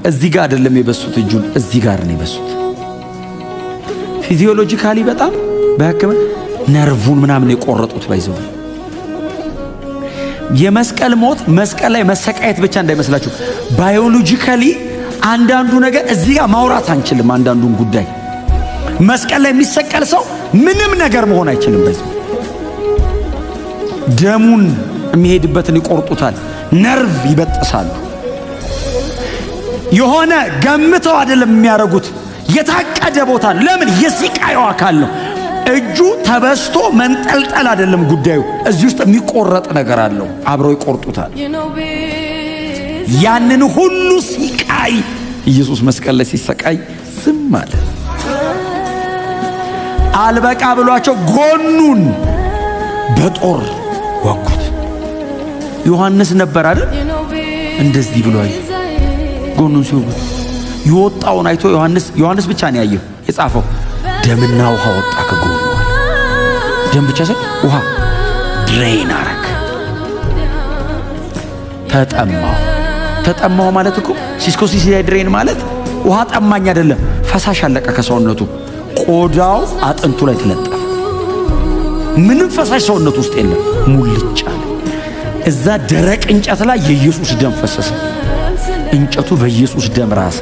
እዚህ ጋር አይደለም የበሱት፣ እጁን እዚህ ጋር ነው የበሱት። Physiologically በጣም በሕክምና ነርቡን ምናምን የቆረጡት። By the way፣ የመስቀል ሞት መስቀል ላይ መሰቃየት ብቻ እንዳይመስላችሁ። Biologically አንዳንዱ ነገር እዚህ ጋር ማውራት አንችልም። አንዳንዱን ጉዳይ መስቀል ላይ የሚሰቀል ሰው ምንም ነገር መሆን አይችልም። በዚህ ደሙን የሚሄድበትን ይቆርጡታል፣ ነርቭ ይበጥሳሉ። የሆነ ገምተው አይደለም የሚያደርጉት፣ የታቀደ ቦታ። ለምን? የስቃዩ አካል ነው። እጁ ተበስቶ መንጠልጠል አይደለም ጉዳዩ። እዚህ ውስጥ የሚቆረጥ ነገር አለው። አብረው ይቆርጡታል። ያንን ሁሉ ሲቃይ ኢየሱስ መስቀል ላይ ሲሰቃይ ዝም አለ። አልበቃ ብሏቸው ጎኑን በጦር ወጉት። ዮሐንስ ነበር አይደል? እንደዚህ ብሎ አየ። ጎኑን ሲወጉት የወጣውን አይቶ ዮሐንስ፣ ዮሐንስ ብቻ ነው ያየው፣ የጻፈው፣ ደምና ውሃ ወጣ ከጎኑ። ደም ብቻ ሳይሆን ውሃ drain አረግ። ተጠማሁ። ተጠማሁ ማለት እኮ ሲስኮ ሲዳይ drain ማለት ውሃ ጠማኝ አይደለም፣ ፈሳሽ አለቀ ከሰውነቱ፣ ቆዳው አጥንቱ ላይ ተለጠፈ። ምንም ፈሳሽ ሰውነቱ ውስጥ የለም፣ ሙልጭ አለ። እዛ ደረቅ እንጨት ላይ የኢየሱስ ደም ፈሰሰ። እንጨቱ በኢየሱስ ደም ራሰ።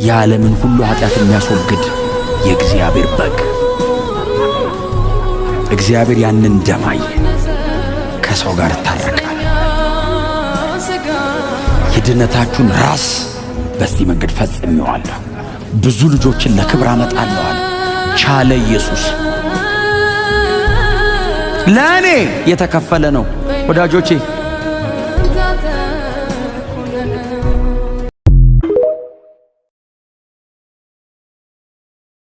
የዓለምን ሁሉ ኃጢአት የሚያስወግድ የእግዚአብሔር በግ። እግዚአብሔር ያንን ደም አየ። ከሰው ጋር እታረቃለሁ። የድነታችሁን ራስ በዚህ መንገድ ፈጽሜዋለሁ። ብዙ ልጆችን ለክብር አመጣለሁ አለ። ቻለ ኢየሱስ። ለእኔ የተከፈለ ነው ወዳጆቼ።